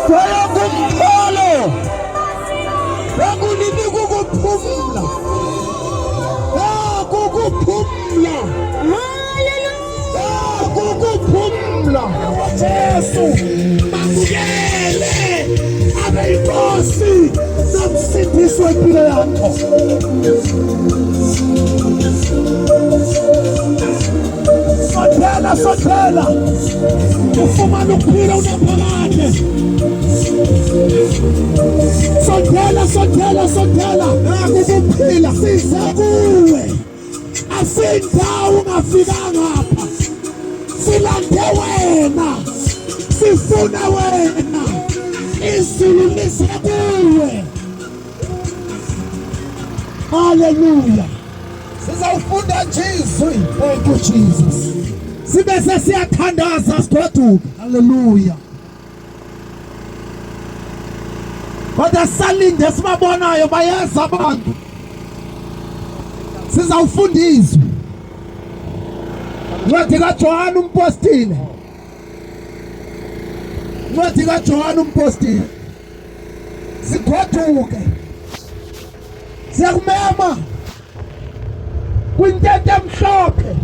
Isithwele kumthwalo bekulinika ukuphumla, kukuphumla, kukuphumla. Jesu mamukele abe yinkosi nomsindisi wempilo yakho. Sondela, sondela, ufumane ukuphila unaphakade. Sondela, sondela, sondela, naku ukuphila size kuwe. Asindawo ungafikanga apha, silande wena, sifuna wena, izulu lise kuwe. Haleluya. Sizawufunda nje izwi. Thank you Jesus. Sibe sesiyathandaza sigoduke. Haleluya. Kodwa salinde sibabonayo bayeza abantu. Sizawufunda izwi. Ncwadi kaJohane umpostile. Ncwadi kaJohane umpostile. Sigoduke. Siyakumema kwintente emhlophe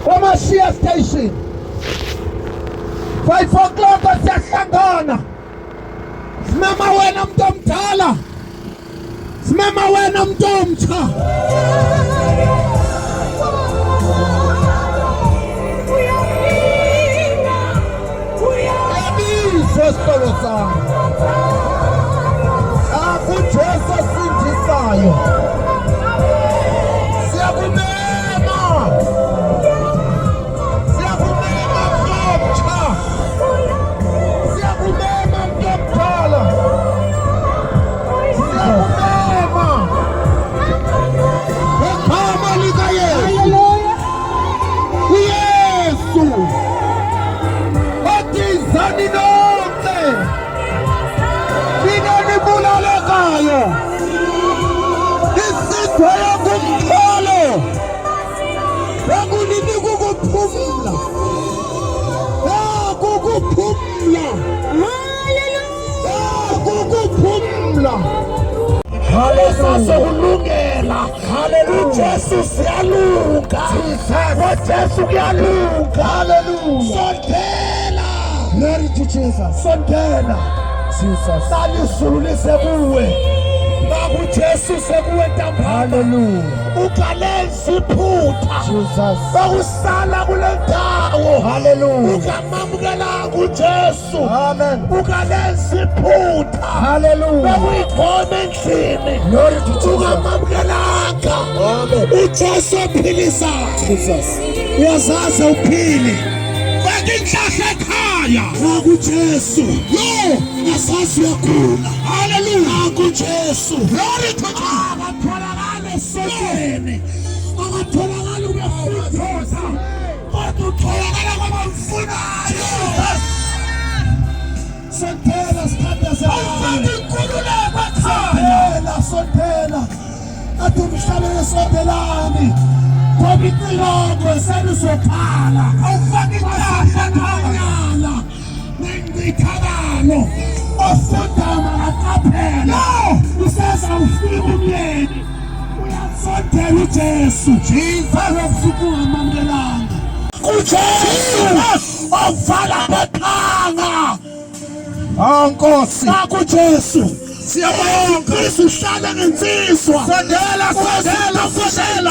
kwamashiya station 5 o'clock siyahlangana. Simema wena mntu omdala, simema wena mntu omtsha. Uyabizwa isihlobo sami. AkuJesu osindisayo. Siyakumema. Siyakumema mntu omtsha. Siyakumema mntu omdala. Siyakumema. Ngegama likaYesu. uYesu othi izani nonke nina nibulalekayo isithwele kumthwalo bekulinika ukuphumla, kukuphumla, kukuphumla. Sasokulungela uJesu siyalunga, ngoJesu kuyalunga. Hallelujah. Sondela, Glory to Jesus. sondela, Jesus. salizulu lisekuwe, nakuJesu sekuwe ntambama. Hallelujah. Ungalenzi iphutha Jesus. bakusala kule ndawo. Hallelujah. Ungamamukelanga uJesu. Amen. Ungalenzi iphutha. Hallelujah. Bekuyigoma endlini. Glory to Jesus. Ungamamukelanga Amen. uJesu ophilisayo. Jesus. Uyazazi uphile. Faka inhlahla ekhaya. NakuJesu. Yo. Asazi uyagula. Hallelujah. NakuJesu. Glory to Jesus. Akatholakali esontweni, akatholakali kubefundisa, kodwa utholakala kwabamfunayo. Sondela, sithandaze. Awufaka inkululeko ekhaya. Sondela, sondela, athi umhlabeni sondelani, ngoba icilongo selizokhala. Awufaka inhlahla ekhaya. Amanyala nengcithakalo, ofundayo makaqaphela, useza ufika umyeni, uyasondela uJesu. Jesus. Usuku ungamangelanga kuJesu ovala amathanga. Ah Nkosi. NakuJesu. Siyabonga. Kristu uhlala ngensizwa. Sondela, sondela, sondela.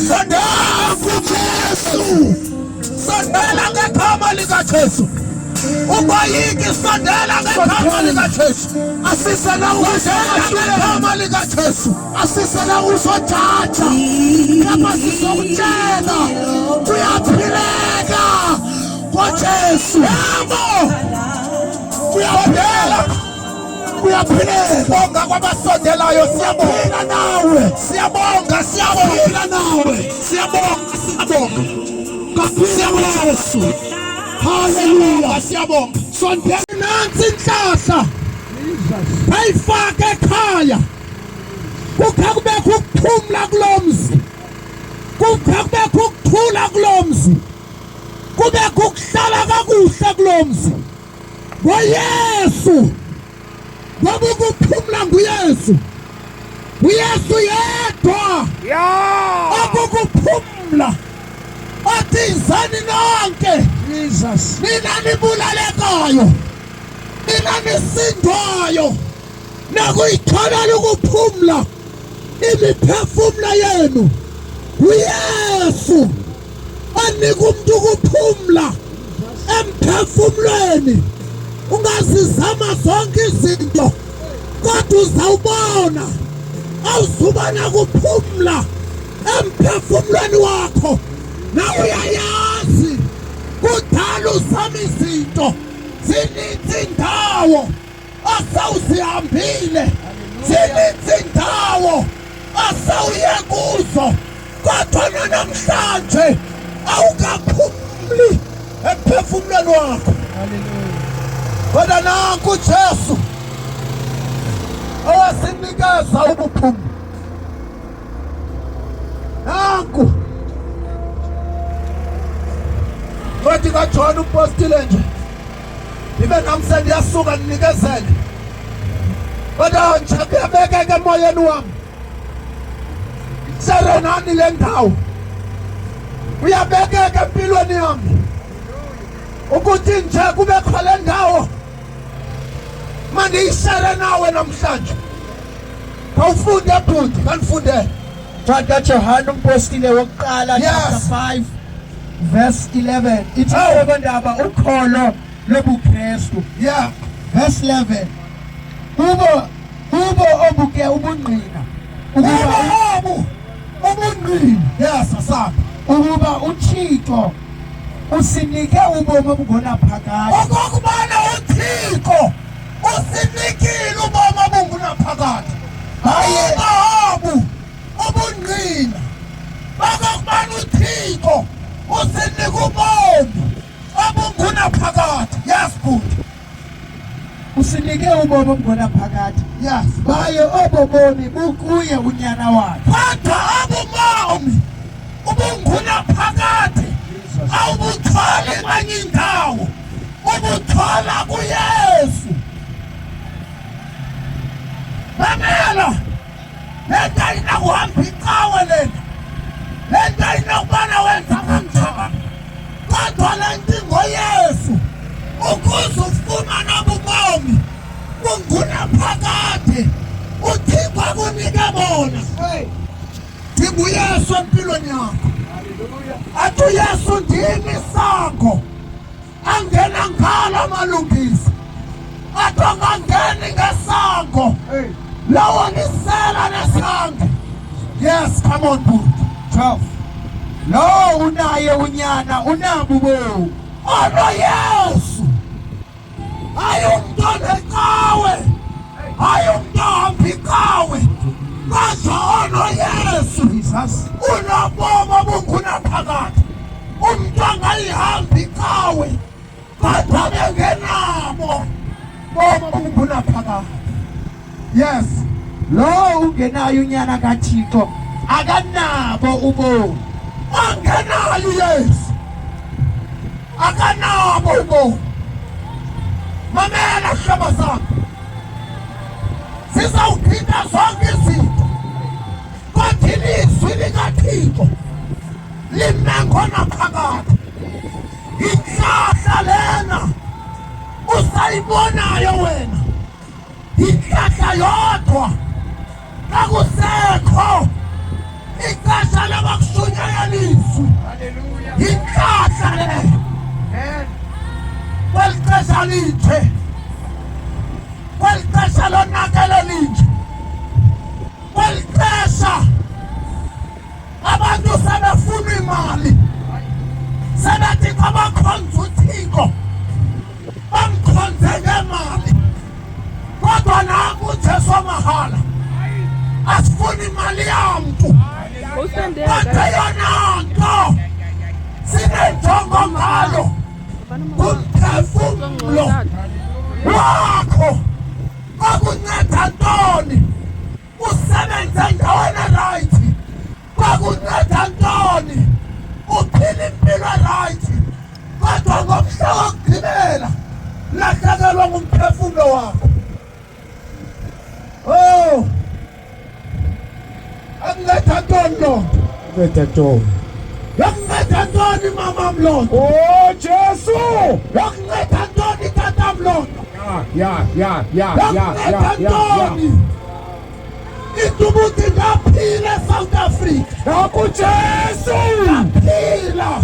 Sondela kuJesu. Sondela ngegama likaJesu. Ungoyiki, sondela ngegama likaJesu. Asisela Sondela ngegama likaJesu. Asisela uzojaja kepha sizokutshela kuyaphileka ngoJesu. Yebo. Kuyaphileka, kuyaphileka. Bonga kwabasondelayo, siyabonga. Phila nawe. Siyabonga, siyabonga. Phila nawe. Siyabonga, siyabonga. Kaphila Jesu. Haleluya. Siyabonga. Sondela. Nansi inhlahla. Bayifake ekhaya. Kukhe kubekho ukuphumla kulomzi. Kukhe kubekho ukuthula kulomzi. Kubekho ukuhlala kakuhle kulomzi. Ngoyesu, ngoba ukuphumla nguYesu, uYesu yedwa okukuphumla. Athi izani nonke Jesus. nina nibulalekayo, nina nisindwayo, nakuyitholela ukuphumla imiphefumlo yenu. UYesu onika umuntu ukuphumla emphefumlweni. Ungazizama zonke izinto kodwa uzawubona awuzuba nakuphumla emphefumlweni wakho. Nawe uyayazi kudala uzama izinto, zininzi indawo asawuzihambile, zininzi indawo asawuye kuzo, kodwa nanamhlanje awukaphumli emphefumlweni wakho. Kodwa nanku uJesu owasinikeza ukuphumla. Nanku ncwadi kaJohn umpostile nje, ndibe nam sendiyasuka ndinikezele, kodwa nje kuyabekeka emoyeni wam. Serenani le ndawo, kuyabekeka empilweni yam ukuthi nje kubekho le ndawo mandiyishere nawe namhlanje. Khawufunde bhuti, kandifundele. Ncwadi kaJohane umpostile wokuqala, chapter 5 verse 11, ithi ndaba ukholo lobuKristu. Verse 11, kubo kubo obuke ubungqina ukuba obu ubungqina. Yes, asapha. Ukuba uThixo usinike ubomi obungonaphakade. Okokubana uThixo usinikile ubomi obungunaphakade. Baye obu ubungqina bakokubana uThixo usinika ubomi obungunaphakade. Yes, bhuti. Usinike ubomi obungonaphakade. Yes. Baye obo bomi bukuye unyana wakhe. Kodwa obubomi ubungunaphakade awubutholi kwenye indawo, ubuthola kuYesu. Mamela, le nto ayinakuhamba icawe lena, le nto ayinakubana wenza kanjani, kodwa le nto ingoYesu. Ukuze ufumane ubomi bungunaphakade uThixo akunike bona, ndinguYesu empilweni yakho. Athi uYesu, ndimi isango, angena ngalo amalungisa. Athi angangeni ngesango, lowo nisela nesango. Yes, come on bhuti. 12, lowo unaye unyana unabo ubomi. Ono Yesu, hayi umntu onecawe, hayi umntu ohamba icawe, kodwa ono Yesu Jesus. unobomi obungunaphakade. Umntu angayihambi icawe kodwa bengenabo bomi obungunaphakade. Yes. Lowo ungenayo unyana kaThixo akanabo ubomi. Angenayo Yesu akanabo ubomi. Mamela hlobo sami, sizawugqitha zonke izinto, kodwa ilizwi likaThixo lime ngonaphakade. Intlahla lena usayibonayo wena, intlahla yodwa. Kakusekho ixesha labakushunyayela izwi, intlahla leyo. Kweli xesha linje, kweli xesha lonakele linje, kweli xesha abantu sebefuna imali, sebethi xa bakhonza uThixo bamkhonze ngemali, kodwa nanku uJesu wamahala, asifuni imali yamntu, kodwa eyona nto sinenjongo ngayo ngumphefumlo wakho. Kwakunceda ntoni usebenze endaweni e-right? Kwakunceda ntoni uphila impilo e-right, kodwa ngomhla wokugqibela la Ulahlekelwa ngumphefumulo wakho. Oh. Akunceda ntoni loo nto? Nceda ntoni? Yakunceda ntoni mama mlonto? Oh Jesu! Yakunceda ntoni tata mlonto? Ya ya ya ya ya Yakunceda ya ya. ntoni? Into ukuthi ndaphila eSouth Africa. Naku Jesu! Ndaphila.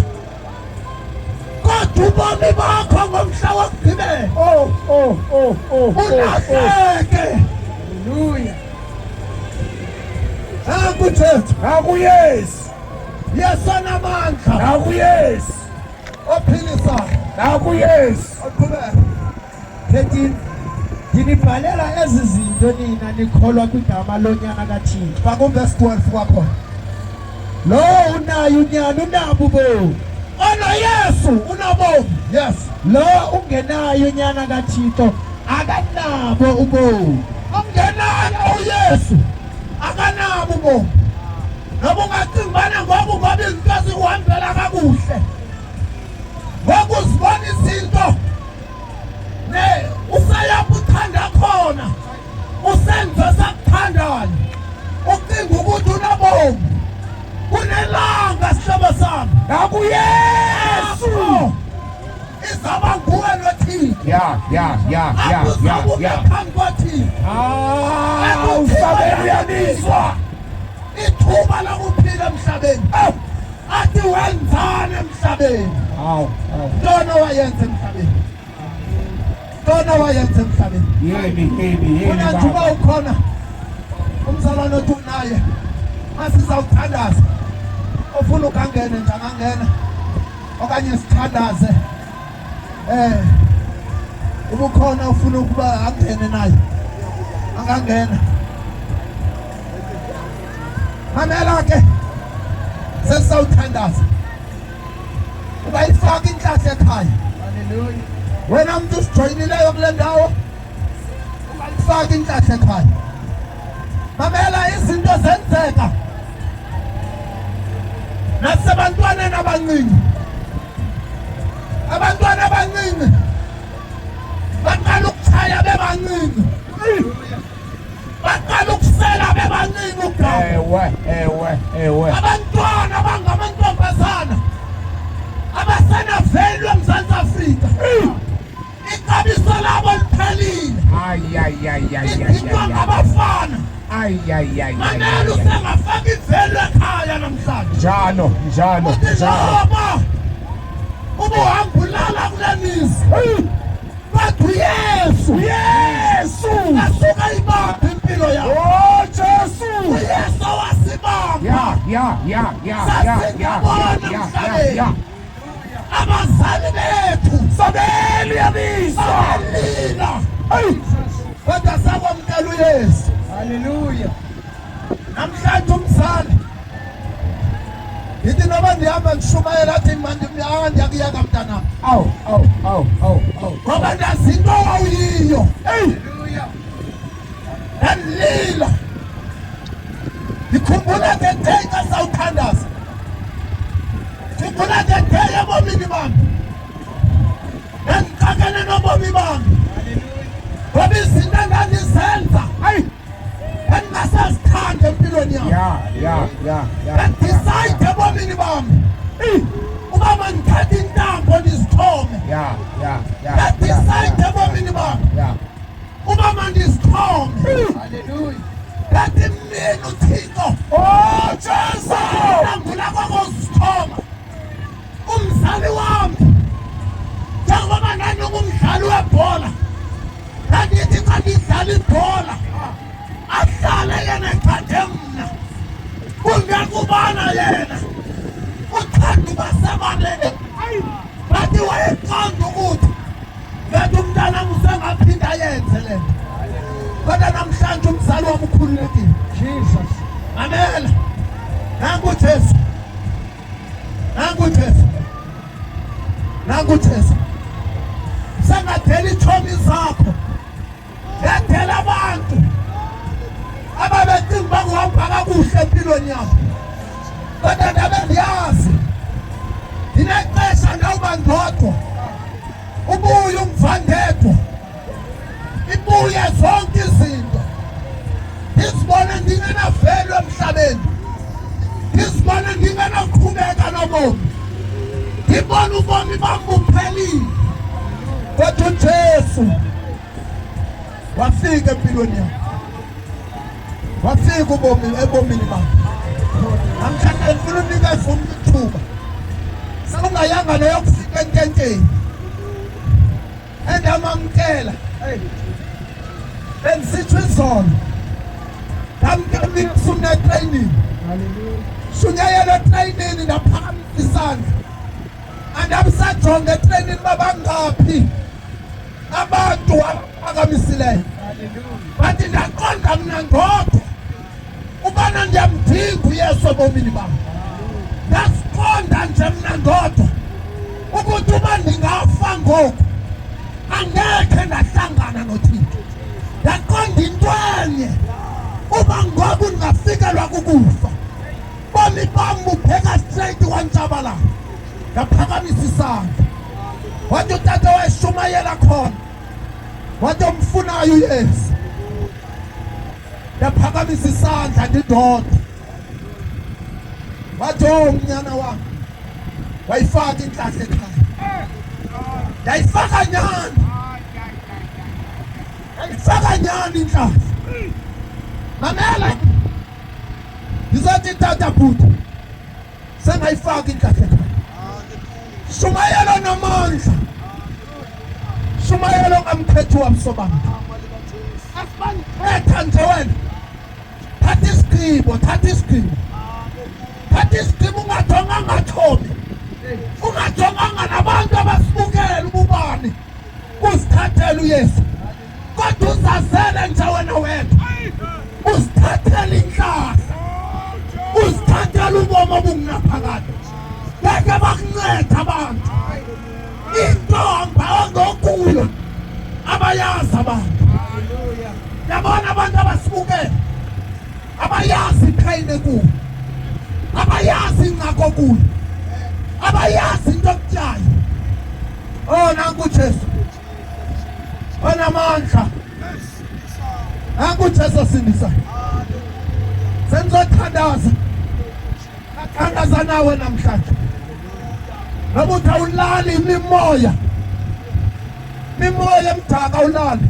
Kodwa ubomi bakho ngomhla wokugqibela Oh oh oh oh oh. oh. ulahleke. Hallelujah. Nanku Jesu. Naku Yesu! Yesu onamandla Naku Yesu! ophilisayo. Naku Yesu! Aqhubeka. 13 Ndinibhalela ezi zinto nina nikholwa kwigama lonyana kaThixo. Faka uverse 12 kwakhona. Lowo unayo unyana unabo ubomi. Ona Yesu unobomi. Yes. Lo ungenayo unyana kaThixo akanabo ubomi. Ungenayo uYesu akanabo ubomi. Noba ungacinga ubana ngoku ngoba izinto zikuhambela kakuhle. Ngoku uzibona izinto ne usayapha uthanda khona. Usenza sakuthandayo. Ucinga ukuthi unobomi. Kunelanga sihlobo sami. Naku Yesu! Izaba nguwe noThixo. Ya ya ya ya Apho ya uzawume ya. phambi koThixo. Ah, usabela uyabizwa. Ithuba lokuphila emhlabeni. Athi wenzani emhlabeni? Awu, awu. Ntoni owayenza emhlabeni? Ntoni owayenza emhlabeni? Yini yini yini Unathi uba baba. ukhona umzalwane othi unaye masizawuthandaza ofuna ukangene nje angangena okanye sithandaze eh ubukhona ufuna ukuba angene naye angangena mamela ke sesizawuthandaza ubayifaka intlahla ekhaya. Hallelujah. Wena mntu usijoyinileyo kule ndawo ungayifaki intlahla ekhaya. Mamela, izinto zenzeka nasebantwaneni abancinci. Abantwana abancinci baqala ukutshaya bebancinci, baqala ukusela bebancinci ukugaba. Ewe ewe ewe. Abantwana abangamantombazana abasenavelu eMzantsi Afrika, ixabiso labo liphelile. Ay ay ay ay ay Idingwa ay. ngabafana. Ay ay ay ay. Manela usengafaka ivelu ekhaya namhlanje. Njalo njalo Uthi njalo. ngoba ubuhamba ulala kule mizi, kodwa uYesu Yesu! asuka ibambe impilo yakho. Oh Jesu! UYesu wasibamba. Ya ya ya ya ya ya ya ya ya. Abazali bethu Sabela uyabizwa. balila, Ay! kodwa sakwamkela uYesu. Hallelujah. Namhlanje umzali ngithi noba ndihamba ndishumayela athi ndiyakuyeka mntanam. Awu awu awu awu awu. Ngoba ndazi into owawuyiyo. Ey! Hallelujah. Ndandilila ndikhumbula the day xa sawuthandaza, khumbula the day ebomini bam ndandixakene nobomi bam, ngoba izinto endandizenza Ay! endingasazithanda empilweni yam. Ya ya ya ya. Ndandicide ebomini bam uba mandithathe intambo ndizixhome. Ya ya ya. Ndandicide ebomini bam Ya. uba mandizixhome. Hallelujah. Ndathi mina uThixo Oh Jesu! angula kwakozixhoma umzali wami njengoba ndandingumdlali webhola, ndandithi xa ndidlala ibhola ahlale yena ethande mna, kungekubana yena uthanda uba sebaleni. Bathi wayeqonda ukuthi ngathi umntanam usengaphinda ayenze le nto, kodwa namhlanje umzali wam ukhululekile. Jesus. Mamela, nangu Jesu, nangu Jesu, nangu Jesu. Sengadela iitshomi zakho, ngadela abantu ababecinga uba kuhamba kakuhle empilweni yabo, kodwa ndabe ndiyazi ndinexesha ndawuba ndodwa. Ubuye umvandedwa, ibuye zonke izinto, ndizibone ndingenavelo emhlabeni, ndizibone ndingenakuqhubeka nobomi, ndibone ubomi bam buphelile. Kodwa uJesu wafika empilweni yam, wafika ubomi ebomini bam. Namhlanje ndifuna unikeza umntu ithuba sewungayanga noyokufika ententeni endamamkela. Bendisitsho izolo, ndamkela sumna etreyinini, shunyayela etreyinini, ndaphakamisa isandla, andamsajonga etreyinini uba bangaphi abantu abaphakamisileyo, but ndaqonda mna ndodwa ubana ndiyamdinga uYesu ebomini bam. Ndasiqonda nje mna ndodwa ukuthi uba ndingafa ngoku angekhe ndahlangana noThixo. Ndaqonda into enye, uba ngoku ndingafikelwa kukufa, bomi bam bubheka straight kwantshabalala. Ndaphakamisa isandla, wathi utata wayeshumayela khona, wathi omfunayo uYesu. Ndaphakamisa isandla ndidodwa, wathi oh mnyana wam, wayifaka intlahla ekhaya. Ndayifaka nyani, ndayifaka nyani intlahla. Mamela, ndizothi tata bhuti sengayifaka intlahla ekhaya. Shumayelo namandla, shumayelo ngamkhethi wamsobantu. Asibangithetha nje wena, thatha isigqibo, thatha isigqibo, thatha isigqibo. Ungajonganga tshomi, ungajonganga nabantu abasibukele ububani, uzithathele uYesu, kodwa uzazele nje wena wedwa, uzithathele intlahla, uzithathele ubomi obungunaphakade. Ngeke bakunceda abantu, into hamba ngokuyo abayazi abantu. Yabona abantu abasibukele abayazi iphayini ekuyo, abayazi ingxaki okuyo, abayazi into okutyayo. Oh, nanku uJesu onamandla, nanku uJesu osindisayo. Senzothandaza, athandaza nawe namhlanje, noba uthi awulali, imimoya, imimoya emdaka awulali.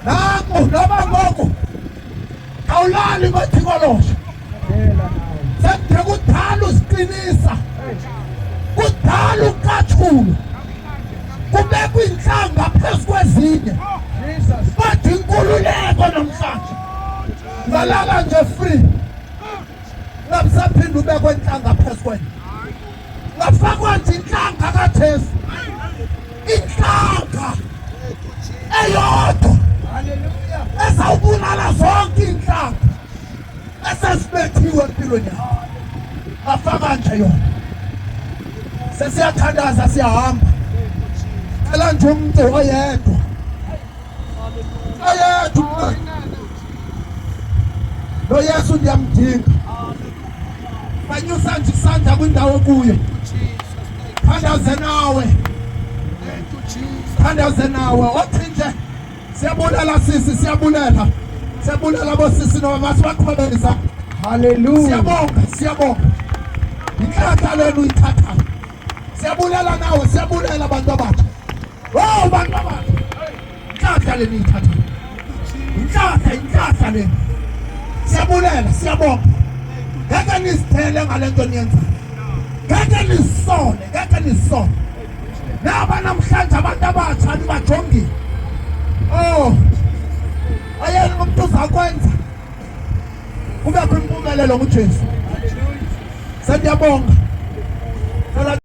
Nanku noba ngoku awulali ngothikoloshe, sekude kudala uziqinisa, kudala uqathulo kubekwa inhlanga phezu kwezinye, kodwa inkululeko namhlanje ngalala nje free, ngabusaphinde ubekwe inhlanga phezu kwenye, ngafakwa nje inhlanga kaJesu, inhlanga eyodwa ezawubulala zonke inhlanga esesibethiwe empilweni yakho, afaka nje yona. Sesiyathandaza, siyahamba. Cela nje umuntu oyedwa, oyedwa, lo Yesu ndiyamdinga. Banyusa nje isandla kwindawo kuyo, thandaze nawe, thandaze nawe. Othi nje siyabulela sisi, siyabulela, siyabulela bosisi noma sibaqhubelisa. Hallelujah. Siyabonga, siyabonga, inhlahla lenu uyithathayo. Siyabulela nawe, siyabulela abantu abatsha. Oh, bantu abatsha, inhlahla lenu uyithathayo, inhlahla, inhlahla lenu. Siyabulela, siyabonga. Ngeke nisithele ngale nto niyenzayo, ngeke nisole, ngeke nisole. Naba namhlanje abantu abatsha nibajongile. Oh, ayena umuntu uzakwenza kubekho impumelelo nguJesu. Sendiyabonga.